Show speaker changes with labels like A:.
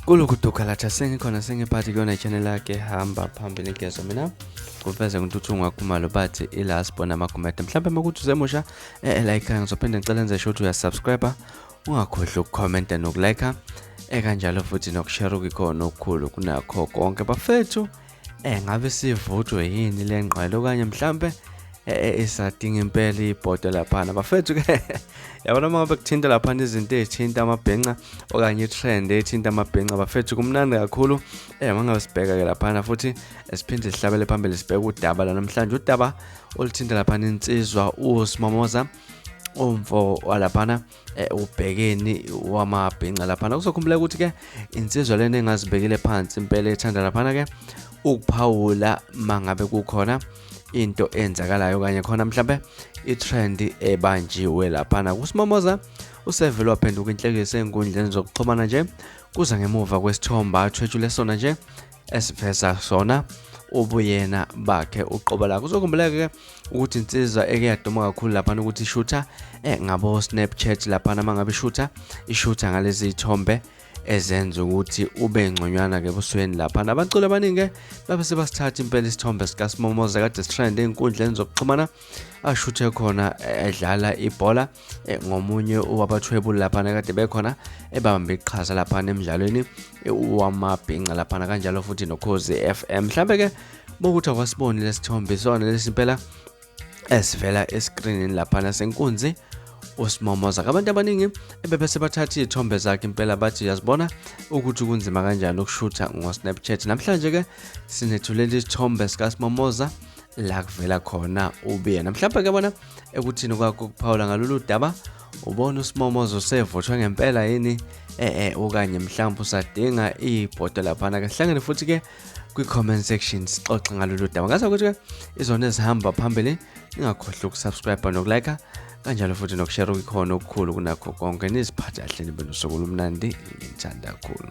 A: Kulokhu dukalatha sengikhona sengiphathi kuyona i-channel yakhe hamba phambili ngezwa mina kuveze ngintuthu Khumalo bathi ila sibona amagumede mhlawumbe uma kuthi usemusha like ngizophinde ngicela enze sure ukuthi uyasubscribe ungakhohlwa ukukhomenta nokulike ekanjalo futhi nokushare okukhona okukhulu kunakho konke bafethu. Ngabe sivuthwe yini le ngqwele okanye mhlambe isadinga impela ibhodo laphana bafethu ke? Yabona uma ngabe kuthinta laphana izinto ey'thinta amabhenca okanye i-trend ethinta amabhenca bafethu, kumnandi kakhulu. Uma ngabe sibheka-ke laphana futhi siphinde sihlabele phambili, sibheke udaba lanamhlanje, udaba oluthinta laphana insizwa uSimomoza, umfo walaphana ubhekeni wamabhinca laphana. Kuzokhumbuleka ukuthi-ke insizwa lena engazibekile phansi impela, ethanda laphana-ke ukuphawula mangabe kukhona into enzakalayo okanye khona mhlambe i-trend ebanjiwe laphana. Kusimomoza usevele waphenduka inhlekisa ey'nkundleni zokuxhumana nje, kuza ngemuva kwesithombe athwetshule sona nje esiveza sona ubuyena bakhe uqobo lakhe. Kuzokhumbuleka-ke ukuthi insizwa eke yaduma kakhulu laphana ukuthi ishutha ngabo Snapchat laphana, uma ngabe ishutha ishutha ngalezi zithombe ezenza ukuthi ube ngconywana-ke ebusweni laphana. Abaculi abaningi-ke babe sebasithatha impela isithombe sikaSimomoza kade sitrend ey'nkundleni zokuxhumana, ashuthe khona edlala ibhola ngomunye wabathwebuli laphana kade bekhona ebambe iqhaza laphana emidlalweni wamabhinca laphana, kanjalo futhi noKhozi FM. Mhlambe-ke bokuthi akwasiboni lesithombe sona lesi impela esivela eskrinini laphana senkunzi uSimomoza. Abantu abaningi ebebe sebathatha iy'thombe zakhe impela, bathi uyazibona ukuthi kunzima kanjani ukushutha ngo-Snapchat. Namhlanje-ke sinethulela isithombe sikaSimomoza la kuvela khona ubuyena. Mhlawumbe-ke bona ekuthini kwakho ukuphawula ngalolu daba, ubona uSimomoza usevuthwe ngempela yini okanye mhlawumbe usadinga ibhodo laphana? Ke sihlangene futhi-ke kwi-comment section sixoxe ngalolu daba. Ngazi ukuthi-ke izona ezihamba phambili, ningakhohlwa ukusubscribe nokulike, kanjalo futhi nokushare okukhona okukhulu kunakho konke. Niziphathe kahle, nibe nosuku olumnandi, nginithanda kakhulu.